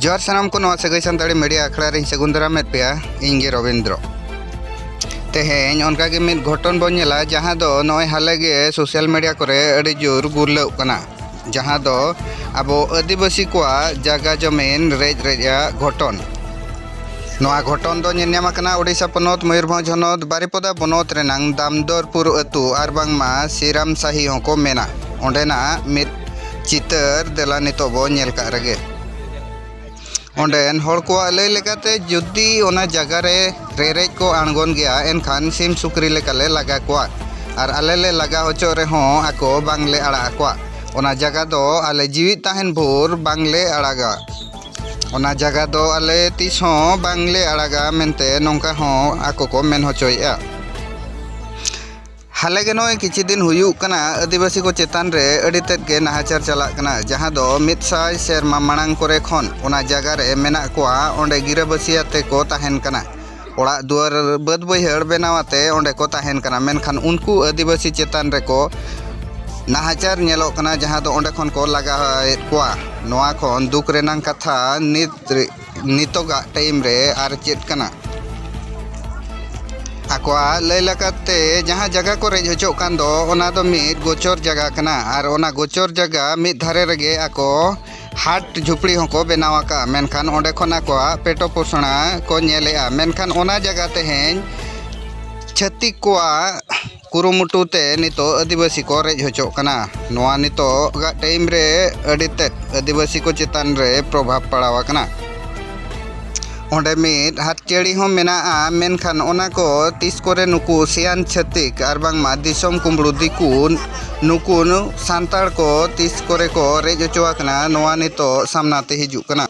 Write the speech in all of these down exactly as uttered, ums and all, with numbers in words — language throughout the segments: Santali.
ᱡᱚᱦᱟᱨ ᱥᱟᱱᱟᱢ ᱠᱚ, ᱱᱚᱣᱟ ᱥᱟᱹᱜᱟᱹᱭ ᱥᱟᱱᱛᱟᱲᱤ ᱢᱤᱰᱤᱭᱟ ᱟᱠᱷᱲᱟ ᱨᱮᱧ ᱥᱟᱹᱜᱩᱱ ᱫᱟᱨᱟᱢᱮᱫ ᱯᱮᱭᱟ᱾ ᱤᱧ ᱜᱮ ᱨᱚᱵᱤᱱᱫᱨᱚ᱾ ᱛᱮᱦᱮᱧ ᱚᱱᱠᱟ ᱜᱮ ᱢᱤᱫ ᱜᱷᱚᱴᱚᱱ ᱵᱚᱱ ᱧᱮᱞᱟ, ᱡᱟᱦᱟᱸ ᱫᱚ ᱱᱚᱜᱼᱚᱭ ᱦᱟᱞᱮ ᱜᱮ ᱥᱳᱥᱟᱞ ᱢᱤᱰᱤᱭᱟ ᱠᱚᱨᱮ ᱟᱹᱰᱤ ᱡᱳᱨ ᱜᱩᱨᱞᱟᱹᱜ ᱠᱟᱱᱟ, ᱡᱟᱦᱟᱸ ᱫᱚ ᱟᱵᱚ ᱟᱹᱫᱤᱵᱟᱹᱥᱤ ᱠᱚᱣᱟᱜ ᱡᱟᱜᱟ ᱡᱚᱢᱤᱱ ᱨᱮᱡ ᱨᱮᱡᱟᱜ ᱜᱷᱚᱴᱚᱱ᱾ ᱱᱚᱣᱟ ᱜᱷᱚᱴᱚᱱ ᱫᱚ ᱧᱮᱞ ᱧᱟᱢ ᱟᱠᱟᱱᱟ ᱳᱰᱤᱥᱟ ᱯᱚᱱᱚᱛ ᱢᱚᱭᱩᱨᱵᱷᱚᱸᱡᱽ ᱦᱚᱱᱚᱛ ᱵᱟᱨᱤᱯᱚᱫᱟ ᱵᱚᱱᱚᱛ ᱨᱮᱱᱟᱝ ᱫᱟᱢᱫᱚᱨᱯᱩᱨ ᱟᱹᱛᱩ ᱟᱨ ᱵᱟᱝᱢᱟ ᱥᱤᱨᱟᱢ ᱥᱟᱦᱤ ᱦᱚᱸᱠᱚ ᱢᱮᱱᱟ᱾ ᱚᱸᱰᱮᱱᱟᱜ ᱢᱤᱫ ᱪᱤᱛᱟᱹᱨ ᱫᱮᱞᱟ ᱱᱤᱛᱚᱜ ᱵᱚ ᱧᱮᱞ ᱠᱟᱜ ᱨᱮᱜᱮ᱾ ᱚᱸᱰᱮᱱ ᱦᱚᱲ ᱠᱚᱣᱟᱜ ᱞᱟᱹᱭ ᱞᱮᱠᱟᱛᱮ, ᱡᱩᱫᱤ ᱚᱱᱟ ᱡᱟᱭᱜᱟ ᱨᱮ ᱨᱮᱨᱮᱡ ᱠᱚ ᱟᱬᱜᱚᱱ ᱜᱮᱭᱟ, ᱮᱱᱠᱷᱟᱱ ᱥᱤᱢ ᱥᱩᱠᱨᱤ ᱞᱮᱠᱟᱞᱮ ᱞᱟᱜᱟ ᱠᱚᱣᱟ, ᱟᱨ ᱟᱞᱮ ᱞᱮ ᱞᱟᱜᱟ ᱦᱚᱪᱚᱜ ᱨᱮᱦᱚᱸ ᱟᱠᱚ ᱵᱟᱝᱞᱮ ᱟᱲᱟᱜ ᱟᱠᱚᱣᱟ᱾ ᱚᱱᱟ ᱡᱟᱭᱜᱟ ᱫᱚ ᱟᱞᱮ ᱡᱤᱣᱤᱫ ᱛᱟᱦᱮᱱ ᱵᱷᱳᱨ ᱵᱟᱝᱞᱮ ᱟᱲᱟᱜᱟ᱾ ᱚᱱᱟ ᱡᱟᱭᱜᱟ ᱫᱚ ᱟᱞᱮ ᱛᱤᱥ ᱦᱚᱸ ᱵᱟᱝᱞᱮ ᱟᱲᱟᱜᱟ ᱢᱮᱱᱛᱮ ᱱᱚᱝᱠᱟ ᱦᱚᱸ ᱟᱠᱚ ᱠᱚ ᱢᱮᱱ ᱦᱚᱪᱚᱭᱮᱫᱼᱟ᱾ ᱦᱟᱞᱮ ᱜᱮ ᱱᱚᱜᱼᱚᱭ ᱠᱤᱪᱷᱩ ᱫᱤᱱ ᱦᱩᱭᱩᱜ ᱠᱟᱱᱟ, ᱟᱹᱫᱤᱵᱟᱹᱥᱤ ᱠᱚ ᱪᱮᱛᱟᱱ ᱨᱮ ᱟᱹᱰᱤ ᱛᱮᱫ ᱜᱮ ᱱᱟᱦᱟᱪᱟᱨ ᱪᱟᱞᱟᱜ ᱠᱟᱱᱟ, ᱡᱟᱦᱟᱸ ᱫᱚ ᱢᱤᱫ ᱥᱟᱭ ᱥᱮᱨᱢᱟ ᱢᱟᱲᱟᱝ ᱠᱚᱨᱮ ᱠᱷᱚᱱ ᱚᱱᱟ ᱡᱟᱭᱜᱟ ᱨᱮ ᱢᱮᱱᱟᱜ ᱠᱚᱣᱟ, ᱚᱸᱰᱮ ᱜᱤᱨᱟᱹᱵᱟᱹᱥᱤ ᱟᱛᱮ ᱠᱚ ᱛᱟᱦᱮᱱ ᱠᱟᱱᱟ᱾ ᱚᱲᱟᱜ ᱫᱩᱣᱟᱹᱨ, ᱵᱟᱹᱫᱽ ᱵᱟᱹᱭᱦᱟᱹᱲ ᱵᱮᱱᱟᱣ ᱟᱛᱮ ᱚᱸᱰᱮ ᱠᱚ ᱛᱟᱦᱮᱱ ᱠᱟᱱᱟ, ᱢᱮᱱᱠᱷᱟᱱ ᱩᱱᱠᱩ ᱟᱹᱫᱤᱵᱟᱹᱥᱤ ᱪᱮᱛᱟᱱ ᱨᱮᱠᱚ ᱱᱟᱦᱟᱪᱟᱨ ᱧᱮᱞᱚᱜ ᱠᱟᱱᱟ, ᱡᱟᱦᱟᱸ ᱫᱚ ᱚᱸᱰᱮ ᱠᱷᱚᱱ ᱠᱚ ᱞᱟᱜᱟᱭᱮᱫ ᱠᱚᱣᱟ᱾ ᱱᱚᱣᱟ ᱠᱷᱚᱱ ᱫᱩᱠ ᱨᱮᱱᱟᱜ ᱠᱟᱛᱷᱟ ᱱᱤᱛ ᱨᱮ, ᱱᱤᱛᱚᱜᱟᱜ ᱴᱟᱭᱤᱢ ᱨᱮ ᱟᱨ ᱪᱮᱫ ᱠᱟᱱᱟ? ᱟᱠᱚᱣᱟᱜ ᱞᱟᱹᱭ ᱞᱮᱠᱟᱛᱮ, ᱡᱟᱦᱟᱸ ᱡᱟᱭᱜᱟ ᱠᱚ ᱨᱮᱡ ᱦᱚᱪᱚᱜ ᱠᱟᱱ ᱫᱚ, ᱚᱱᱟ ᱫᱚ ᱢᱤᱫ ᱜᱚᱪᱚᱨ ᱡᱟᱭᱜᱟ ᱠᱟᱱᱟ, ᱟᱨ ᱚᱱᱟ ᱜᱚᱪᱚᱨ ᱡᱟᱭᱜᱟ ᱢᱤᱫ ᱫᱷᱟᱨᱮ ᱨᱮᱜᱮ ᱟᱠᱚ ᱦᱟᱴ ᱡᱷᱩᱯᱲᱤ ᱦᱚᱸᱠᱚ ᱵᱮᱱᱟᱣ ᱟᱠᱟᱫᱼᱟ, ᱢᱮᱱᱠᱷᱟᱱ ᱚᱸᱰᱮ ᱠᱷᱚᱱ ᱟᱠᱚᱣᱟᱜ ᱯᱮᱴᱚ ᱯᱳᱥᱚᱬᱟ ᱠᱚ ᱧᱮᱞᱮᱜᱼᱟ᱾ ᱢᱮᱱᱠᱷᱟᱱ ᱚᱱᱟ ᱡᱟᱭᱜᱟ ᱛᱮᱦᱮᱧ ᱪᱷᱟᱹᱛᱤᱠ ᱠᱚᱣᱟᱜ ᱠᱩᱨᱩᱢᱩᱴᱩ ᱛᱮ ᱱᱤᱛᱚᱜ ᱟᱹᱫᱤᱵᱟᱹᱥᱤ ᱠᱚ ᱨᱮᱡ ᱦᱚᱪᱚᱜ ᱠᱟᱱᱟ᱾ ᱱᱚᱣᱟ ᱱᱤᱛᱚᱜᱟᱜ ᱴᱟᱭᱤᱢ ᱨᱮ ᱟᱹᱰᱤ ᱛᱮᱫ ᱟᱹᱫᱤᱵᱟᱹᱥᱤ ᱠᱚ ᱪᱮᱛᱟᱱ ᱨᱮ ᱯᱨᱚᱵᱷᱟᱵᱽ ᱯᱟᱲᱟᱣ ᱟᱠᱟᱱᱟ᱾ ᱚᱸᱰᱮ ᱢᱤᱫ ᱦᱟᱛ ᱪᱟᱹᱲᱤ ᱦᱚᱸ ᱢᱮᱱᱟᱜᱼᱟ, ᱢᱮᱱᱠᱷᱟᱱ ᱚᱱᱟ ᱠᱚ ᱛᱤᱥ ᱠᱚᱨᱮ ᱱᱩᱠᱩ ᱥᱮᱭᱟᱱ ᱪᱷᱟᱹᱛᱤᱠ ᱟᱨ ᱵᱟᱝᱢᱟ ᱫᱤᱥᱚᱢ ᱠᱩᱢᱵᱽᱲᱩ ᱫᱤᱠᱩ ᱱᱩᱠᱩ ᱥᱟᱱᱛᱟᱲ ᱠᱚ ᱛᱤᱥ ᱠᱚᱨᱮ ᱠᱚ ᱨᱮᱡ ᱦᱚᱪᱚ ᱟᱠᱟᱱᱟ, ᱱᱚᱣᱟ ᱱᱤᱛᱚᱜ ᱥᱟᱢᱱᱟ ᱛᱮ ᱦᱤᱡᱩᱜ ᱠᱟᱱᱟ᱾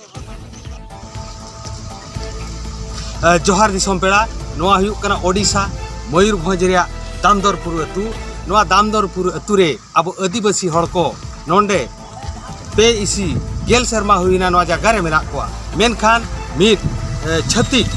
ᱡᱚᱦᱟᱨ ᱫᱤᱥᱚᱢ ᱯᱮᱲᱟ, ᱱᱚᱣᱟ ᱦᱩᱭᱩᱜ ᱠᱟᱱᱟ ᱳᱰᱤᱥᱟ, ᱢᱚᱭᱩᱨᱵᱷᱚᱸᱡᱽ ᱨᱮᱭᱟᱜ ᱫᱟᱢᱫᱚᱨᱯᱩᱨ ᱟᱹᱛᱩ᱾ ᱱᱚᱣᱟ ᱫᱟᱢᱫᱚᱨᱯᱩᱨ ᱟᱹᱛᱩ ᱨᱮ ᱟᱵᱚ ᱟᱹᱫᱤᱵᱟᱹᱥᱤ ᱦᱚᱲ ᱠᱚ ᱱᱚᱰᱮ ᱯᱮ ᱤᱥᱤ ᱜᱮᱞ ᱥᱮᱨᱢᱟ ᱦᱩᱭᱱᱟ ᱱᱚᱣᱟ ᱡᱟᱭᱜᱟ ᱨᱮ ᱢᱮᱱᱟᱜ ᱠᱚᱣᱟ, ᱢᱮᱱᱠᱷᱟᱱ ᱢᱤᱫ, ᱮ, ᱪᱷᱟᱹᱛᱤᱠ,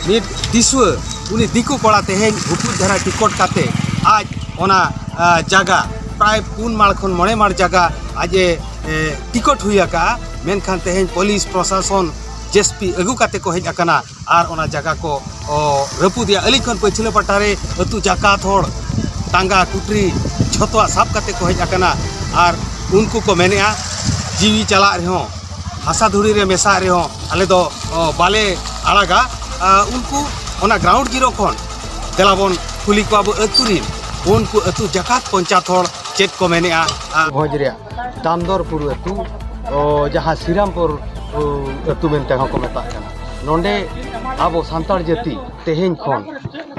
ᱢᱤᱫ ᱫᱤᱥᱩᱣᱟᱹ, ᱩᱱᱤ ᱫᱤᱠᱩ ᱠᱚᱲᱟ ᱛᱮᱦᱮᱧ ᱦᱩᱯᱩᱡ ᱫᱷᱟᱨᱟ ᱴᱤᱠᱚᱴ ᱠᱟᱛᱮ ᱟᱡ ᱚᱱᱟ, ᱟ, ᱡᱟᱭᱜᱟ ᱯᱨᱟᱭ ᱯᱩᱱ ᱢᱟᱲ ᱠᱷᱚᱱ ᱢᱚᱬᱮ ᱢᱟᱲ ᱡᱟᱭᱜᱟ ᱟᱡ ᱮ ᱮ, ᱴᱤᱠᱤᱴ ᱦᱩᱭ ᱟᱠᱟᱫᱼᱟ, ᱢᱮᱱᱠᱷᱟᱱ ᱛᱮᱦᱮᱧ ᱯᱩᱞᱤᱥ ᱯᱨᱚᱥᱟᱥᱚᱱ ᱡᱮᱥᱯᱤ ᱟᱹᱜᱩ ᱠᱟᱛᱮ ᱠᱚ ᱦᱮᱡ ᱟᱠᱟᱱᱟ ᱟᱨ ᱚᱱᱟ ᱡᱟᱭᱜᱟ ᱠᱚ, ᱚ, ᱨᱟᱹᱯᱩᱫᱮᱜᱼᱟ᱾ ᱟᱹᱞᱤᱧ ᱠᱷᱚᱱ ᱯᱟᱹᱪᱷᱞᱟᱹ ᱯᱟᱦᱴᱟ ᱨᱮ ᱟᱹᱛᱩ ᱡᱟᱠᱟᱛ ᱦᱚᱲ ᱴᱟᱸᱜᱟ ᱠᱩᱴᱨᱤ ᱡᱷᱚᱛᱚᱣᱟᱜ ᱥᱟᱵ ᱠᱟᱛᱮ ᱠᱚ ᱦᱮᱡ ᱟᱠᱟᱱᱟ ᱟᱨ ᱩᱱᱠᱩ ᱠᱚ ᱢᱮᱱᱮᱜᱼᱟ, ᱡᱤᱣᱤ ᱪᱟᱞᱟᱜ ᱨᱮᱦᱚᱸ, ᱦᱟᱥᱟ ᱫᱷᱩᱲᱤ ᱨᱮ ᱢᱮᱥᱟᱜ ᱨᱮᱦᱚᱸ ᱟᱞᱮ ᱫᱚ, ᱚ, ᱵᱟᱞᱮ ᱟᱲᱟᱜᱟ᱾ ᱟ, ᱩᱱᱠᱩ ᱚᱱᱟ ᱜᱨᱟᱣᱩᱱᱰ ᱡᱤᱨᱳ ᱠᱷᱚᱱ ᱫᱮᱞᱟ ᱵᱚᱱ ᱠᱩᱞᱤ ᱠᱚᱣᱟ ᱟᱵᱚ ᱟᱹᱛᱩ ᱨᱤᱱ, ᱩᱱᱠᱩ ᱟᱹᱛᱩ ᱡᱟᱠᱟᱛ ᱯᱚᱧᱪᱟᱭᱮᱛ ᱦᱚᱲ ᱪᱮᱫ ᱠᱚ ᱢᱮᱱᱮᱜᱼᱟ᱾ ᱟ, ᱵᱷᱚᱸᱡᱽ ᱨᱮᱭᱟᱜ ᱫᱟᱢᱫᱚᱨᱯᱩᱨ ᱟᱹᱛᱩ, ᱚ, ᱡᱟᱦᱟᱸ ᱥᱨᱤᱨᱟᱢᱯᱩᱨ, ᱚ, ᱟᱹᱛᱩ ᱢᱮᱱᱛᱮ ᱦᱚᱸᱠᱚ ᱢᱮᱛᱟᱜ ᱠᱟᱱᱟ᱾ ᱱᱚᱰᱮ ᱟᱵᱚ ᱥᱟᱱᱛᱟᱲ ᱡᱟᱹᱛᱤ ᱛᱮᱦᱮᱧ ᱠᱷᱚᱱ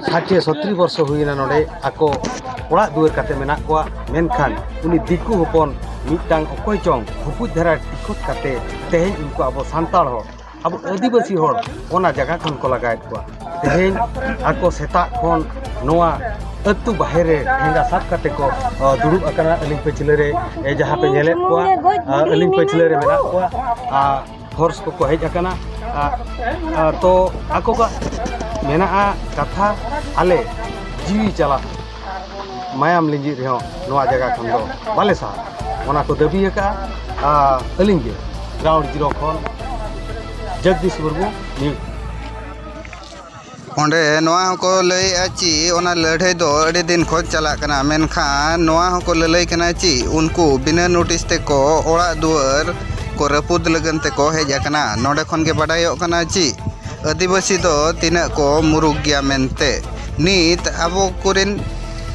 ᱥᱟᱴᱷᱮ ᱥᱚᱛᱨᱤ ᱵᱚᱨᱥᱚ ᱦᱩᱭᱮᱱᱟ ᱱᱚᱰᱮ ᱟᱠᱚ ᱚᱲᱟᱜ ᱫᱩᱣᱟᱹᱨ ᱠᱟᱛᱮ ᱢᱮᱱᱟᱜ ᱠᱚᱣᱟ, ᱢᱮᱱᱠᱷᱟᱱ ᱩᱱᱤ ᱫᱤᱠᱩ ᱦᱚᱯᱚᱱ ᱢᱤᱫᱴᱟᱝ ᱚᱠᱚᱭ ᱪᱚᱝ ᱦᱩᱯᱩᱡ ᱫᱷᱟᱨᱟ ᱴᱤᱠᱤᱴ ᱠᱟᱛᱮ ᱛᱮᱦᱮᱧ ᱩᱱᱠᱩ ᱟᱵᱚ ᱥᱟᱱᱛᱟᱲ ᱦᱚᱲ, ᱟᱵᱚ ᱟᱹᱫᱤᱵᱟᱹᱥᱤ ᱦᱚᱲ ᱚᱱᱟ ᱡᱟᱭᱜᱟ ᱠᱷᱚᱱ ᱠᱚ ᱞᱟᱜᱟᱭᱮᱫ ᱠᱚᱣᱟ᱾ ᱛᱮᱦᱮᱧ ᱟᱠᱚ ᱥᱮᱛᱟᱜ ᱠᱷᱚᱱ ᱱᱚᱣᱟ ᱟᱹᱛᱩ ᱵᱟᱦᱮᱨ ᱨᱮ ᱴᱷᱮᱸᱜᱟ ᱥᱟᱵ ᱠᱟᱛᱮ ᱠᱚ, ᱚ, ᱫᱩᱲᱩᱵ ᱟᱠᱟᱱᱟ᱾ ᱟᱹᱞᱤᱧ ᱯᱟᱹᱪᱷᱞᱟᱹ ᱨᱮ, ᱮ, ᱡᱟᱦᱟᱸ ᱯᱮ ᱧᱮᱞᱮᱫ ᱠᱚᱣᱟ, ᱟ, ᱟᱹᱞᱤᱧ ᱯᱟᱹᱪᱷᱞᱟᱹ ᱨᱮ ᱢᱮᱱᱟᱜ ᱠᱚᱣᱟ᱾ ᱟ, ᱯᱷᱳᱨᱥ ᱠᱚᱠᱚ ᱦᱮᱡ ᱟᱠᱟᱱᱟ᱾ ᱟ, ᱟ, ᱛᱚ ᱟᱠᱚ ᱠᱚᱣᱟᱜ ᱢᱮᱱᱟᱜᱼᱟ ᱠᱟᱛᱷᱟ, ᱟᱞᱮ ᱡᱤᱣᱤ ᱪᱟᱞᱟᱜ, ᱢᱟᱭᱟᱢ ᱞᱤᱸᱡᱤᱜ ᱨᱮᱦᱚᱸ ᱱᱚᱣᱟ ᱡᱟᱭᱜᱟ ᱠᱷᱚᱱ ᱫᱚ ᱵᱟᱞᱮ ᱥᱟᱦᱟᱜᱼᱟ, ᱚᱱᱟ ᱠᱚ ᱫᱟᱹᱵᱤ ᱟᱠᱟᱫᱼᱟ᱾ ᱟ, ᱟᱹᱞᱤᱧ ᱜᱮ ᱜᱨᱟᱣᱩᱱᱰ ᱡᱤᱨᱳ ᱠᱷᱚᱱ ᱡᱚᱜᱽᱫᱤᱥ ᱢᱩᱨᱢᱩ, ᱱᱤᱭᱩᱡᱽ᱾ ᱚᱸᱰᱮ ᱱᱚᱣᱟ ᱦᱚᱸᱠᱚ ᱞᱟᱹᱭᱮᱜᱼᱟ ᱪᱤ ᱚᱱᱟ ᱞᱟᱹᱲᱦᱟᱹᱭ ᱫᱚ ᱟᱹᱰᱤ ᱫᱤᱱ ᱠᱷᱚᱱ ᱪᱟᱞᱟᱜ ᱠᱟᱱᱟ, ᱢᱮᱱᱠᱷᱟᱱ ᱱᱚᱣᱟ ᱦᱚᱸᱠᱚ ᱞᱟᱹᱞᱟᱹᱭ ᱠᱟᱱᱟ ᱪᱤ ᱩᱱᱠᱩ ᱵᱤᱱᱟᱹ ᱱᱳᱴᱤᱥ ᱛᱮᱠᱚ ᱚᱲᱟᱜ ᱫᱩᱣᱟᱹᱨ ᱠᱚ ᱨᱟᱹᱯᱩᱫ ᱞᱟᱹᱜᱤᱫ ᱛᱮᱠᱚ ᱦᱮᱡ ᱟᱠᱟᱱᱟ᱾ ᱱᱚᱰᱮ ᱠᱷᱚᱱ ᱜᱮ ᱵᱟᱰᱟᱭᱚᱜ ᱠᱟᱱᱟ ᱪᱤ ᱟᱹᱫᱤᱵᱟᱹᱥᱤ ᱫᱚ ᱛᱤᱱᱟᱹᱜ ᱠᱚ ᱢᱩᱨᱩᱠ ᱜᱮᱭᱟ ᱢᱮᱱᱛᱮ᱾ ᱱᱤᱛ ᱟᱵᱚ ᱠᱚᱨᱮᱱ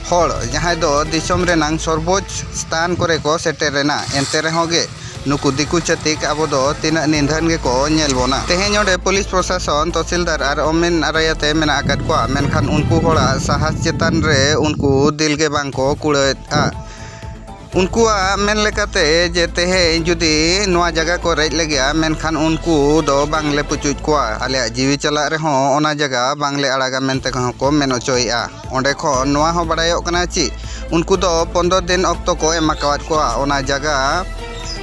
ᱦᱚᱲ ᱡᱟᱦᱟᱸᱭ ᱫᱚ ᱫᱤᱥᱚᱢ ᱨᱮᱱᱟᱝ ᱥᱚᱨᱵᱳᱪ ᱥᱛᱷᱟᱱ ᱠᱚᱨᱮ ᱠᱚ ᱥᱮᱴᱮᱨ ᱮᱱᱟ, ᱮᱱᱛᱮ ᱨᱮᱦᱚᱸ ᱜᱮ ᱱᱩᱠᱩ ᱫᱤᱠᱩ ᱪᱷᱟᱹᱛᱤᱠ ᱟᱵᱚ ᱫᱚ ᱛᱤᱱᱟᱹᱜ ᱱᱤᱫᱷᱟᱹᱱ ᱜᱮᱠᱚ ᱧᱮᱞ ᱵᱚᱱᱟ᱾ ᱛᱮᱦᱮᱧ ᱚᱸᱰᱮ ᱯᱩᱞᱤᱥ ᱯᱨᱚᱥᱟᱥᱚᱱ, ᱛᱚᱦᱥᱤᱞᱫᱟᱨ ᱟᱨ ᱚᱢᱤᱱ ᱟᱨᱟᱭᱟᱛᱮ ᱢᱮᱱᱟᱜ ᱟᱠᱟᱫ ᱠᱚᱣᱟ, ᱢᱮᱱᱠᱷᱟᱱ ᱩᱱᱠᱩ ᱦᱚᱲᱟᱜ ᱥᱟᱦᱟᱥ ᱪᱮᱛᱟᱱ ᱨᱮ ᱩᱱᱠᱩ ᱫᱤᱞ ᱜᱮ ᱵᱟᱝ ᱠᱚ ᱠᱩᱲᱟᱹᱣᱮᱫᱼᱟ᱾ ᱩᱱᱠᱩᱣᱟᱜ ᱢᱮᱱ ᱞᱮᱠᱟᱛᱮ ᱡᱮ ᱛᱮᱦᱮᱧ ᱡᱩᱫᱤ ᱱᱚᱣᱟ ᱡᱟᱭᱜᱟ ᱠᱚ ᱨᱮᱡ ᱞᱟᱹᱜᱤᱫᱼᱟ, ᱢᱮᱱᱠᱷᱟᱱ ᱩᱱᱠᱩ ᱫᱚ ᱵᱟᱝᱞᱮ ᱯᱩᱪᱩᱡ ᱠᱚᱣᱟ, ᱟᱞᱮᱭᱟᱜ ᱡᱤᱣᱤ ᱪᱟᱞᱟᱜ ᱨᱮᱦᱚᱸ ᱚᱱᱟ ᱡᱟᱭᱜᱟ ᱵᱟᱝᱞᱮ ᱟᱲᱟᱜᱟ ᱢᱮᱱᱛᱮ ᱠᱚᱦᱚᱸ ᱠᱚ ᱢᱮᱱ ᱚᱪᱚᱭᱮᱫᱼᱟ᱾ ᱚᱸᱰᱮ ᱠᱷᱚᱱ ᱱᱚᱣᱟ ᱦᱚᱸ ᱵᱟᱰᱟᱭᱚᱜ ᱠᱟᱱᱟ ᱪᱮ ᱩᱱᱠᱩ ᱫᱚ ᱯᱚᱱᱫᱽᱨᱚ ᱫᱤᱱ ᱚᱠᱛᱚ ᱠᱚ ᱮᱢ ᱟᱠᱟᱣᱟᱫ ᱠᱚᱣᱟ ᱚᱱᱟ ᱡᱟᱭᱜᱟ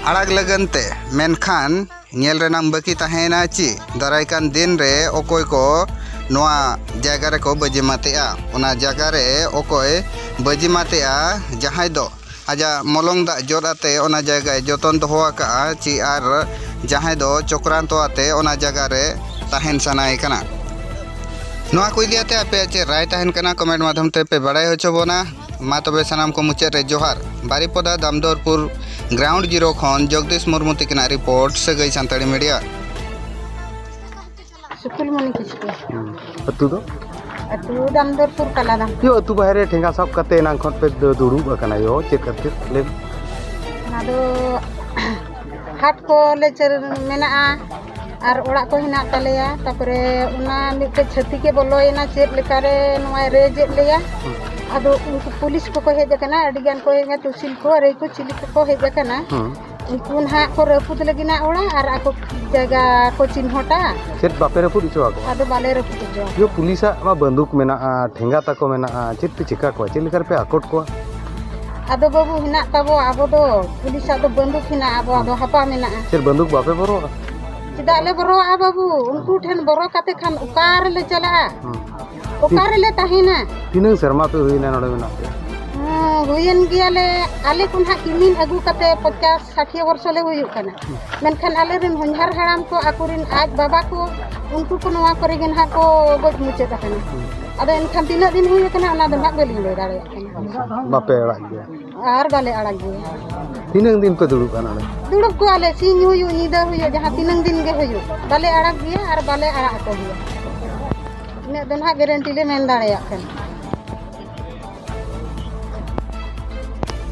ᱟᱲᱟᱜ ᱞᱟᱹᱜᱤᱫ ᱛᱮ, ᱢᱮᱱᱠᱷᱟᱱ ᱧᱮᱞ ᱨᱮᱱᱟᱜ ᱵᱟᱹᱠᱤ ᱛᱟᱦᱮᱸᱭᱮᱱᱟ ᱪᱮ ᱫᱟᱨᱟᱭ ᱠᱟᱱ ᱫᱤᱱ ᱨᱮ ᱚᱠᱚᱭ ᱠᱚ ᱱᱚᱣᱟ ᱡᱟᱭᱜᱟ ᱨᱮᱠᱚ ᱵᱟᱹᱡᱤᱢᱟᱛᱮᱜᱼᱟ, ᱚᱱᱟ ᱡᱟᱭᱜᱟ ᱨᱮ ᱚᱠᱚᱭ ᱵᱟᱹᱡᱤᱢᱟᱛᱮᱜᱼᱟ, ᱡᱟᱦᱟᱸᱭ ᱫᱚ ᱟᱡᱟᱜ ᱢᱚᱞᱚᱝ ᱫᱟᱜ ᱡᱚᱫ ᱟᱛᱮ ᱚᱱᱟ ᱡᱟᱭᱜᱟᱭ ᱡᱚᱛᱚᱱ ᱫᱚᱦᱚ ᱟᱠᱟᱫᱼᱟ, ᱪᱮ ᱟᱨ ᱡᱟᱦᱟᱸᱭ ᱫᱚ ᱪᱚᱠᱨᱟᱱᱛᱚ ᱟᱛᱮ ᱚᱱᱟ ᱡᱟᱭᱜᱟ ᱨᱮ ᱛᱟᱦᱮᱱ ᱥᱟᱱᱟᱭᱮ ᱠᱟᱱᱟ᱾ ᱱᱚᱣᱟ ᱠᱚ ᱤᱫᱤ ᱠᱟᱛᱮ ᱟᱯᱮᱭᱟᱜ ᱪᱮᱫ ᱨᱟᱭ ᱛᱟᱦᱮᱱ ᱠᱟᱱᱟ, ᱠᱚᱢᱮᱱᱴ ᱢᱟᱫᱽᱫᱷᱚᱢ ᱛᱮ ᱯᱮ ᱵᱟᱲᱟᱭ ᱦᱚᱪᱚ ᱵᱚᱱᱟ᱾ ᱢᱟ ᱛᱚᱵᱮ ᱥᱟᱱᱟᱢ ᱠᱚ ᱢᱩᱪᱟᱹᱫ ᱨᱮ ᱡᱚᱦᱟᱨ᱾ ᱵᱟᱨᱤᱯᱚᱫᱟ ᱫᱟᱢᱫᱚᱨᱯᱩᱨ ᱜᱨᱟᱣᱩᱱᱰ ᱡᱤᱨᱳ ᱠᱷᱚᱱ ᱡᱚᱜᱽᱫᱤᱥ ᱢᱩᱨᱢᱩ ᱛᱤᱠᱤᱱᱟᱜ ᱨᱤᱯᱳᱨᱴ, ᱥᱟᱹᱜᱟᱹᱭ ᱥᱟᱱᱛᱟᱲᱤ ᱢᱤᱰᱤᱭᱟ᱾ ᱥᱩᱠᱩᱞᱢᱚᱱᱤ ᱠᱤᱥᱠᱩ᱾ ᱦᱩᱸ᱾ ᱟᱹᱛᱩ ᱫᱚ? ᱟᱹᱛᱩ ᱫᱟᱢᱫᱚᱨᱯᱩᱨ ᱠᱟᱞᱟᱫᱟᱢ᱾ ᱭᱳ, ᱟᱹᱛᱩ ᱵᱟᱦᱮᱨ ᱨᱮ ᱴᱷᱮᱸᱜᱟ ᱥᱟᱵ ᱠᱟᱛᱮ ᱮᱱᱟᱝ ᱠᱷᱚᱱ ᱯᱮ ᱫᱩ-, ᱫᱩᱲᱩᱵ ᱟᱠᱟᱱᱟ ᱭᱳ, ᱪᱮᱫ ᱠᱷᱟᱹᱛᱤᱨ? ᱞᱟᱹᱭ ᱢᱮ᱾ ᱚᱱᱟ ᱫᱚ ᱦᱟᱴ ᱠᱚ ᱞᱮ ᱪᱟᱹᱞ-, ᱢᱮᱱᱟᱜᱼᱟ ᱟᱨ ᱚᱲᱟᱜ ᱠᱚ ᱦᱮᱱᱟᱜ ᱛᱟᱞᱮᱭᱟ᱾ ᱛᱟᱯᱚᱨᱮ ᱚᱱᱟ ᱢᱤᱫᱴᱮᱡ ᱪᱷᱟᱹᱛᱤᱠᱮ ᱵᱚᱞᱚᱭᱮᱱᱟ, ᱪᱮᱫ ᱞᱮᱠᱟᱨᱮ ᱱᱚᱣᱟᱭ ᱨᱮᱡᱮᱫ ᱞᱮᱭᱟ᱾ ᱦᱩᱸ᱾ ᱟᱫᱚ ᱩᱱᱠᱩ ᱯᱩᱞᱤᱥ ᱠᱚᱠᱚ ᱦᱮᱡ ᱟᱠᱟᱱᱟ, ᱟᱹᱰᱤ ᱜᱟᱱ ᱠᱚ ᱦᱮᱡ ᱮᱱᱟ, ᱛᱩᱥᱤᱞ ᱠᱚ, ᱨᱮ ᱠᱚ, ᱪᱤᱞᱤ ᱠᱚᱠᱚ ᱦᱮᱡ ᱟᱠᱟᱱᱟ᱾ ᱦᱩᱸ᱾ ᱩᱱᱠᱩ ᱱᱟᱦᱟᱜ ᱠᱚ ᱨᱟᱹᱯᱩᱫ ᱞᱟᱹᱜᱤᱫ ᱱᱟ ᱚᱲᱟᱜ ᱟᱨ ᱟᱠᱚ ᱡᱟᱭᱜᱟ ᱠᱚ ᱪᱤᱱᱦᱚᱴᱟ᱾ ᱪᱮᱫ ᱵᱟᱯᱮ ᱨᱟᱹᱯᱩᱫ ᱦᱚᱪᱚ ᱟᱠᱚᱣᱟ? ᱟᱫᱚ ᱵᱟᱞᱮ ᱨᱟᱹᱯᱩᱫ ᱦᱚᱪᱚ ᱟᱠᱚᱣᱟ᱾ ᱭᱳ, ᱯᱩᱞᱤᱥᱟᱜ ᱢᱟ ᱵᱟᱹᱱᱫᱩᱠ ᱢᱮᱱᱟᱜᱼᱟ, ᱴᱷᱮᱸᱜᱟ ᱛᱟᱠᱚ ᱢᱮᱱᱟᱜᱼᱟ, ᱪᱮᱫ ᱯᱮ ᱪᱤᱠᱟ ᱠᱚᱣᱟ? ᱪᱮᱫ ᱞᱮᱠᱟ ᱨᱮᱯᱮ ᱟᱠᱚᱴ ᱠᱚᱣᱟ? ᱟᱫᱚ ᱵᱟᱹᱵᱩ, ᱦᱮᱱᱟᱜ ᱛᱟᱵᱚ, ᱟᱵᱚ ᱫᱚ ᱯᱩᱞᱤᱥᱟᱜ ᱫᱚ ᱵᱟᱹᱱᱫᱩᱠ ᱦᱮᱱᱟᱜᱼᱟ, ᱟᱵᱚᱣᱟᱜ ᱫᱚ ᱦᱟᱯᱟ ᱢᱮᱱᱟᱜᱼᱟ᱾ ᱪᱮᱫ ᱵᱟᱹᱱᱫᱩᱠ ᱵᱟᱯᱮ ᱵᱚᱨᱚᱜᱼᱟ? ᱪᱮᱫᱟᱜ ᱞᱮ ᱵᱚᱨᱚᱜᱼᱟ ᱵᱟᱹᱵᱩ? ᱩᱱᱠᱩ ᱴᱷᱮᱱ ᱵᱚᱨᱚ ᱠᱟᱛᱮ ᱠᱷᱟᱱ ᱚᱠᱟ ᱨᱮᱞᱮ ᱪᱟᱞᱟᱜᱼᱟ? ᱦᱩᱸ᱾ ᱚᱠᱟ ᱨᱮᱞᱮ ᱛᱟᱦᱮᱱᱟ? ᱛᱤᱱᱟᱹᱝ ᱥᱮᱨᱢᱟ ᱯᱮ ᱦᱩᱭᱱᱟ ᱱᱚᱰᱮ ᱢᱮᱱᱟᱜ ᱯᱮᱭᱟ? ᱦᱮᱸ, ᱦᱩᱭᱮᱱ ᱜᱮᱭᱟᱞᱮ, ᱟᱞᱮ ᱠᱚ ᱱᱟᱦᱟᱜ ᱠᱤᱢᱤᱱ ᱟᱹᱜᱩ ᱠᱟᱛᱮ ᱯᱚᱪᱟᱥ ᱥᱟᱴᱷᱤᱭᱟᱹ ᱵᱚᱨᱥᱚ ᱞᱮ ᱦᱩᱭᱩᱜ ᱠᱟᱱᱟ᱾ ᱦᱩᱸ᱾ ᱢᱮᱱᱠᱷᱟᱱ ᱟᱞᱮ ᱨᱮᱱ ᱦᱚᱧᱦᱟᱨ ᱦᱟᱲᱟᱢ ᱠᱚ, ᱟᱠᱚ ᱨᱮᱱ ᱟᱡ ᱵᱟᱵᱟ ᱠᱚ, ᱩᱱᱠᱩ ᱠᱚ ᱱᱚᱣᱟ ᱠᱚᱨᱮ ᱜᱮ ᱱᱟᱦᱟᱜ ᱠᱚ ᱜᱚᱡ ᱢᱩᱪᱟᱹᱫ ᱟᱠᱟᱱᱟ᱾ ᱦᱩᱸ᱾ ᱟᱫᱚ ᱮᱱᱠᱷᱟᱱ ᱛᱤᱱᱟᱹᱜ ᱫᱤᱱ ᱦᱩᱭ ᱟᱠᱟᱱᱟ, ᱚᱱᱟ ᱫᱚ ᱱᱟᱦᱟᱜ ᱵᱟᱹᱞᱤᱧ ᱞᱟᱹᱭ ᱫᱟᱲᱮᱭᱟᱜ ᱠᱟᱱᱟ᱾ ᱵᱟᱯᱮ ᱟᱲᱟᱜ ᱜᱮᱭᱟ? ᱟᱨ ᱵᱟᱞᱮ ᱟᱲᱟᱜ ᱜᱮᱭᱟ᱾ ᱛᱤᱱᱟᱹᱝ ᱫᱤᱱ ᱯᱮ ᱫᱩᱲᱩᱵᱼᱟ ᱱᱚᱰᱮ? ᱫᱩᱲᱩᱵ ᱠᱚᱣᱟᱞᱮ, ᱥᱤᱧ ᱦᱩᱭᱩᱜ, ᱧᱤᱫᱟᱹ ᱦᱩᱭᱩᱜ, ᱡᱟᱦᱟᱸ ᱛᱤᱱᱟᱹᱝ ᱫᱤᱱ ᱜᱮ ᱦᱩᱭᱩᱜ, ᱵᱟᱞᱮ ᱟᱲᱟᱜ ᱜᱮᱭᱟ ᱟᱨ ᱵᱟᱞᱮ ᱟᱲᱟᱜ ᱟᱠᱚ ᱜᱮᱭᱟ᱾ ᱤᱱᱟᱹᱜ ᱫᱚ ᱱᱟᱦᱟᱜ ᱜᱮᱨᱮᱱᱴᱤ ᱞᱮ ᱢᱮᱱ ᱫᱟᱲᱮᱭᱟᱜ ᱠᱟᱱᱟ᱾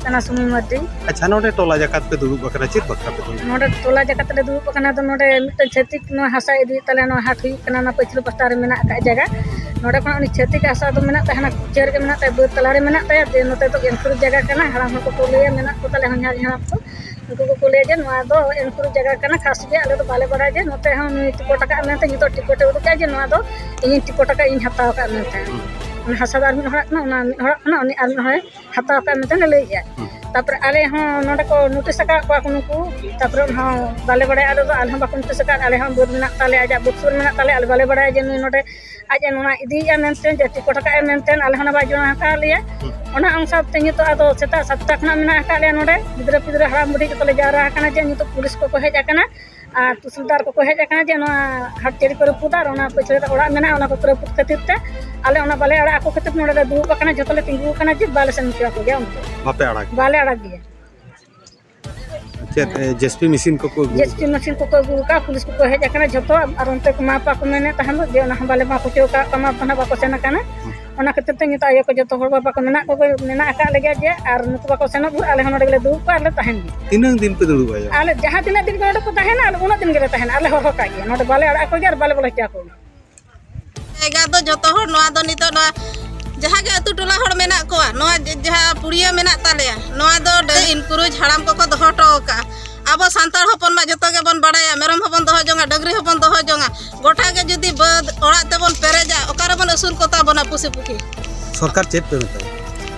ᱠᱟᱱᱟ ᱥᱩᱢᱤ ᱢᱟᱨᱰᱤ᱾ ᱟᱪᱪᱷᱟ, ᱱᱚᱰᱮ ᱴᱚᱞᱟ ᱡᱟᱠᱟᱛ ᱯᱮ ᱫᱩᱲᱩᱵ ᱟᱠᱟᱱᱟ, ᱪᱮᱫ ᱵᱟᱠᱷᱨᱟ ᱯᱮ ᱫᱩᱲᱩᱵ? ᱱᱚᱰᱮ ᱴᱚᱞᱟ ᱡᱟᱠᱟᱛ ᱞᱮ ᱫᱩᱲᱩᱵ ᱟᱠᱟᱱᱟ, ᱟᱫᱚ ᱱᱚᱰᱮ ᱢᱤᱫᱴᱮᱱ ᱪᱷᱟᱹᱛᱤᱠ ᱱᱚᱣᱟ ᱦᱟᱥᱟ ᱤᱫᱤᱭᱮᱫ ᱛᱟᱞᱮᱭᱟ, ᱱᱚᱣᱟ ᱦᱟᱴ ᱦᱩᱭᱩᱜ ᱠᱟᱱᱟ, ᱱᱚᱣᱟ ᱯᱟᱹᱪᱷᱞᱟᱹ ᱯᱟᱥᱴᱟ ᱨᱮ ᱢᱮᱱᱟᱜ ᱟᱠᱟᱫ ᱡᱟᱭᱜᱟ᱾ ᱱᱚᱰᱮ ᱠᱷᱚᱱᱟᱜ ᱩᱱᱤ ᱪᱷᱟᱹᱛᱤᱠ ᱦᱟᱥᱟ ᱫᱚ ᱢᱮᱱᱟᱜ ᱛᱟᱭᱟ, ᱦᱟᱱᱟ ᱠᱩᱪᱟᱹ ᱨᱮᱜᱮ ᱢᱮᱱᱟᱜ ᱛᱟᱭᱟ, ᱡᱮ ᱱᱚᱛᱮ ᱫᱚ ᱮᱱᱠᱩᱨᱩᱡ ᱡᱟᱭᱜᱟ ᱠᱟᱱᱟ, ᱦᱟᱲᱟᱢ ᱦᱚᱲ ᱠᱚᱠᱚ ᱞᱟᱹᱭᱟ, ᱢᱮᱱᱟᱜ ᱠᱚ ᱛᱟᱞᱮᱭᱟ ᱦᱚᱧᱦᱟᱨ ᱦᱟᱲᱟᱢ ᱠᱚ, ᱩᱱᱠᱩ ᱠᱚᱠᱚ ᱞᱟᱹᱭᱟ ᱡᱮ ᱱᱚᱣᱟ ᱫᱚ ᱮᱱᱠᱩᱨᱩᱡ ᱡᱟᱭᱜᱟ ᱠᱟᱱᱟ, ᱠᱷᱟᱥ ᱜᱮ ᱟᱞᱮ ᱫᱚ ᱵᱟᱞᱮ ᱵᱟᱲᱟᱭᱟ ᱡᱮ ᱱᱚᱛᱮ ᱦᱚᱸ ᱱᱩᱭ ᱴᱤᱯᱚᱴ ᱟᱠᱟᱫ ᱢᱮᱱᱛᱮ, ᱱᱤᱛᱚᱜ ᱴᱤᱯᱚᱴᱮ ᱩᱫᱩᱜᱟ ᱡᱮ ᱱᱚᱣᱟ ᱫᱚ ᱤᱧᱤᱧ ᱴᱤᱯᱚᱴ ᱟᱠᱟᱫ, ᱤᱧ ᱦᱟᱛᱟᱣ ᱟᱠᱟᱫ ᱢᱮᱱᱛᱮ᱾ ᱦᱩᱸ᱾ ᱚᱱᱟ ᱦᱟᱥᱟ ᱫᱚ ᱟᱨ ᱢᱤᱫ ᱦᱚᱲᱟᱜ ᱠᱟᱱᱟ, ᱚᱱᱟ ᱢᱤᱫ ᱦᱚᱲᱟᱜ ᱠᱟᱱᱟ, ᱩᱱᱤ ᱟᱨ ᱢᱤᱫ ᱦᱚᱲᱮ ᱦᱟᱛᱟᱣ ᱟᱠᱟᱫ ᱢᱮᱱᱛᱮ ᱞᱮ ᱞᱟᱹᱭᱮᱜᱼᱟ᱾ ᱦᱩᱸ᱾ ᱛᱟᱯᱚᱨᱮ ᱟᱞᱮ ᱦᱚᱸ ᱱᱚᱰᱮ ᱠᱚ ᱱᱳᱴᱤᱥ ᱟᱠᱟᱫ ᱠᱚᱣᱟ ᱠᱚ ᱱᱩᱠᱩ, ᱛᱟᱯᱚᱨᱮ ᱚᱱᱟ ᱦᱚᱸ ᱵᱟᱞᱮ ᱵᱟᱲᱟᱭᱟ᱾ ᱟᱞᱮ ᱫᱚ, ᱟᱞᱮ ᱦᱚᱸ ᱵᱟᱠᱚ ᱱᱳᱴᱤᱥ ᱟᱠᱟᱫ, ᱟᱞᱮ ᱦᱚᱸ ᱵᱟᱹᱫᱽ ᱢᱮᱱᱟᱜ ᱛᱟᱞᱮᱭᱟ, ᱟᱡᱟᱜ ᱵᱟᱹᱫᱽ ᱥᱩᱨ ᱢᱮᱱᱟᱜ ᱛᱟᱞᱮᱭᱟ, ᱟᱞᱮ ᱵᱟᱞᱮ ᱵᱟᱲᱟᱭᱟ ᱡᱮ ᱱᱩᱭ ᱱᱚᱰᱮ ᱟᱡ ᱮ ᱱᱚᱣᱟ ᱤᱫᱤᱭᱮᱫᱼᱟ ᱢᱮᱱᱛᱮ, ᱡᱮ ᱪᱮᱫ ᱠᱚ ᱦᱚᱴᱚ ᱠᱟᱜᱼᱟ ᱢᱮᱱᱛᱮ, ᱟᱞᱮ ᱦᱚᱸ ᱚᱱᱟ ᱵᱟᱭ ᱡᱚᱢᱟ ᱟᱠᱟᱫ ᱞᱮᱭᱟ᱾ ᱦᱩᱸ᱾ ᱚᱱᱟ ᱚᱱᱥᱟᱨ ᱛᱮ ᱱᱤᱛᱚᱜ ᱟᱫᱚ ᱥᱮᱛᱟᱜ ᱥᱟᱛᱴᱟ ᱠᱷᱚᱱᱟᱜ ᱢᱮᱱᱟᱜ ᱟᱠᱟᱫ ᱞᱮᱭᱟ ᱱᱚᱰᱮ, ᱜᱤᱫᱽᱨᱟᱹ ᱯᱤᱫᱽᱨᱟᱹ ᱦᱟᱲᱟᱢ ᱵᱩᱰᱷᱤ ᱡᱚᱛᱚ ᱞᱮ ᱡᱟᱣᱨᱟ ᱟᱠᱟᱱᱟ, ᱡᱮ ᱱᱤᱛᱚᱜ ᱯᱩᱞᱤᱥ ᱠᱚᱠᱚ ᱦᱮᱡ ᱟᱠᱟᱱᱟ ᱟᱨ ᱛᱩᱥᱤᱞᱫᱟᱨ ᱠᱚᱠᱚ ᱦᱮᱡ ᱟᱠᱟᱱᱟ, ᱡᱮ ᱱᱚᱣᱟ ᱦᱟᱴ ᱪᱟᱹᱨᱤ ᱠᱚ ᱨᱟᱹᱯᱩᱫᱟ ᱟᱨ ᱚᱱᱟ ᱯᱟᱹᱪᱷᱞᱟᱹ ᱨᱮ ᱚᱲᱟᱜ ᱢᱮᱱᱟᱜᱼᱟ, ᱚᱱᱟ ᱠᱚᱠᱚ ᱨᱟᱹᱯᱩᱫ ᱠᱷᱟᱹᱛᱤᱨ ᱛᱮ ᱟᱞᱮ ᱚᱱᱟ ᱵᱟᱞᱮ ᱟᱲᱟᱜ ᱟᱠᱚ ᱠᱷᱟᱹᱛᱤᱨ ᱱᱚᱰᱮ ᱞᱮ ᱫᱩᱲᱩᱵ ᱟᱠᱟᱱᱟ, ᱡᱚᱛᱚ ᱞᱮ ᱛᱤᱸᱜᱩ ᱟᱠᱟᱱᱟ ᱡᱮ ᱵᱟᱞᱮ ᱥᱮᱱ ᱦᱚᱪᱚ ᱟᱠᱚ ᱜᱮᱭᱟ ᱩᱱᱠᱩ᱾ ᱵᱟᱯᱮ ᱟᱲᱟᱜ? ᱵᱟᱞᱮ ᱟᱲᱟᱜ ᱜᱮᱭᱟ᱾ ᱪᱮᱫ, ᱮ, ᱡᱮᱥᱤᱵᱤ ᱢᱮᱥᱤᱱ ᱠᱚᱠᱚ ᱟᱹᱜᱩ? ᱡᱮᱥᱤᱵᱤ ᱢᱮᱥᱤᱱ ᱠᱚᱠᱚ ᱟᱹᱜᱩ ᱟᱠᱟᱫᱼᱟ, ᱯᱩᱞᱤᱥ ᱠᱚᱠᱚ ᱦᱮᱡ ᱟᱠᱟᱱᱟ ᱡᱷᱚᱛᱚ, ᱟᱨ ᱚᱱᱛᱮ ᱠᱚ ᱢᱟᱯ ᱟᱠᱚ ᱢᱮᱱᱮᱫ ᱛᱟᱦᱮᱸᱱ ᱫᱚ, ᱡᱮ ᱚᱱᱟ ᱦᱚᱸ ᱵᱟᱞᱮ ᱢᱟᱯ ᱦᱚᱪᱚ ᱟᱠᱟᱫ ᱠᱚᱣᱟ, ᱢᱟᱯ ᱫᱚ ᱱᱟᱦᱟᱜ ᱵᱟᱠᱚ ᱥᱮᱱ ᱟᱠᱟᱱᱟ᱾ ᱦᱩᱸ᱾ ᱚᱱᱟ ᱠᱷᱟᱹᱛᱤᱨ ᱛᱮ ᱱᱤᱛᱚᱜ ᱟᱭᱳ ᱠᱚ ᱡᱚᱛᱚ ᱦᱚᱲ ᱵᱟᱵᱟ ᱠᱚ ᱢᱮᱱᱟᱜ ᱠᱚᱜᱮ, ᱢᱮᱱᱟᱜ ᱟᱠᱟᱫ ᱞᱮᱜᱮᱭᱟ ᱡᱮ, ᱟᱨ ᱱᱩᱠᱩ ᱵᱟᱠᱚ ᱥᱮᱱᱚᱜ ᱵᱷᱳᱨ ᱟᱞᱮ ᱦᱚᱸ ᱱᱚᱰᱮ ᱜᱮᱞᱮ ᱫᱩᱲᱩᱵ ᱠᱚᱜᱼᱟ ᱟᱨ ᱞᱮ ᱛᱟᱦᱮᱱ ᱜᱮᱭᱟ᱾ ᱛᱤᱱᱟᱹᱝ ᱫᱤᱱ ᱯᱮ ᱫᱩᱲᱩᱵᱼᱟ ᱭᱟ? ᱟᱞᱮ ᱡᱟᱦᱟᱸ ᱛᱤᱱᱟᱹᱜ ᱫᱤᱱ ᱜᱮ ᱱᱚᱰᱮ ᱠᱚ ᱛᱟᱦᱮᱱᱟ, ᱟᱞᱮ ᱩᱱᱟᱹᱜ ᱫᱤᱱ ᱜᱮᱞᱮ ᱛᱟᱦᱮᱱᱟ, ᱟᱨᱞᱮ ᱦᱚᱨᱦᱚ ᱠᱟᱜ ᱜᱮᱭᱟ, ᱱᱚᱰᱮ ᱵᱟᱞᱮ ᱟᱲᱟᱜ ᱟᱠᱚ ᱜᱮᱭᱟ ᱟᱨ ᱵᱟᱞᱮ ᱵᱚᱞᱚ ᱦᱚᱪᱚ ᱟᱠᱚ ᱜᱮᱭᱟ᱾ ᱡᱟᱭᱜᱟ ᱫᱚ ᱡᱚᱛᱚ ᱦᱚᱲ, ᱱᱚᱣᱟ ᱫᱚ ᱱᱤᱛᱚᱜ ᱱᱚᱣᱟ ᱡᱟᱦᱟᱸ ᱜᱮ ᱟᱹᱛᱩ ᱴᱚᱞᱟ ᱦᱚᱲ ᱢᱮᱱᱟᱜ ᱠᱚᱣᱟ, ᱱᱚᱣᱟ ᱡᱮ-, ᱡᱟᱦᱟᱸ ᱯᱩᱲᱤᱭᱟᱹ ᱢᱮᱱᱟᱜ ᱛᱟᱞᱮᱭᱟ, ᱱᱚᱣᱟ ᱫᱚ ᱰᱟᱹᱝᱨᱤ ᱤᱱᱠᱩᱨᱩᱡ ᱦᱟᱲᱟᱢ ᱠᱚᱠᱚ ᱫᱚᱦᱚ ᱦᱚᱴᱚ ᱟᱠᱟᱫᱼᱟ᱾ ᱟᱵᱚ ᱥᱟᱱᱛᱟᱲ ᱦᱚᱯᱚᱱ ᱢᱟ ᱡᱚᱛᱚ ᱜᱮᱵᱚᱱ ᱵᱟᱲᱟᱭᱟ, ᱢᱮᱨᱚᱢ ᱦᱚᱸᱵᱚᱱ ᱫᱚᱦᱚ ᱡᱚᱝᱟ, ᱰᱟᱹᱝᱨᱤ ᱦᱚᱸᱵᱚᱱ ᱫᱚᱦᱚ ᱡᱚᱝᱟ, ᱜᱚᱴᱟ ᱜᱮ ᱡᱩᱫᱤ ᱵᱟᱹᱫᱽ ᱚᱲᱟᱜ ᱛᱮᱵᱚᱱ ᱯᱮᱨᱮᱡᱟ, ᱚᱠᱟ ᱨᱮᱵᱚᱱ ᱟᱹᱥᱩᱞ ᱠᱚᱛᱟ ᱵᱚᱱᱟ ᱯᱩᱥᱤ ᱯᱩᱠᱷᱤ? ᱥᱚᱨᱠᱟᱨ ᱪᱮᱫ ᱯᱮ ᱢᱮᱛᱟᱭᱟ?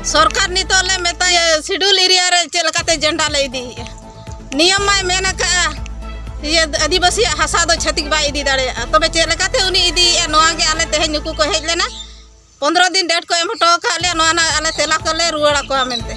ᱥᱚᱨᱠᱟᱨ ᱱᱤᱛᱚᱜ ᱞᱮ ᱢᱮᱛᱟᱭᱟ, ᱥᱤᱰᱩᱞ ᱮᱨᱤᱭᱟ ᱨᱮ ᱪᱮᱫ ᱞᱮᱠᱟᱛᱮ ᱡᱮᱱᱰᱟ ᱞᱮ ᱤᱫᱤᱭᱮᱫᱼᱟ? ᱱᱤᱭᱚᱢ ᱢᱟᱭ ᱢᱮᱱ ᱟᱠᱟᱫᱼᱟ, ᱤᱭᱟᱹ, ᱟᱹᱫᱤᱵᱟᱹᱥᱤᱭᱟᱜ ᱦᱟᱥᱟ ᱫᱚ ᱪᱷᱟᱹᱛᱤᱠ ᱵᱟᱭ ᱤᱫᱤ ᱫᱟᱲᱮᱭᱟᱜᱼᱟ᱾ ᱛᱚᱵᱮ ᱪᱮᱫ ᱞᱮᱠᱟᱛᱮ ᱩᱱᱤ ᱤᱫᱤᱭᱮᱫᱼᱟ? ᱱᱚᱣᱟ ᱜᱮ ᱟᱞᱮ ᱛᱮᱦᱮᱧ ᱱᱩᱠᱩ ᱠᱚ ᱦᱮᱡ ᱞᱮᱱᱟ, ᱯᱚᱱᱫᱽᱨᱚ ᱫᱤᱱ ᱰᱮᱴ ᱠᱚ ᱮᱢ ᱦᱚᱴᱚ ᱟᱠᱟᱫ ᱞᱮᱭᱟ, ᱱᱚᱣᱟ ᱨᱮᱱᱟᱜ ᱟᱞᱮ ᱛᱮᱞᱟ ᱠᱚᱞᱮ ᱨᱩᱣᱟᱹᱲ ᱟᱠᱚᱣᱟ ᱢᱮᱱᱛᱮ᱾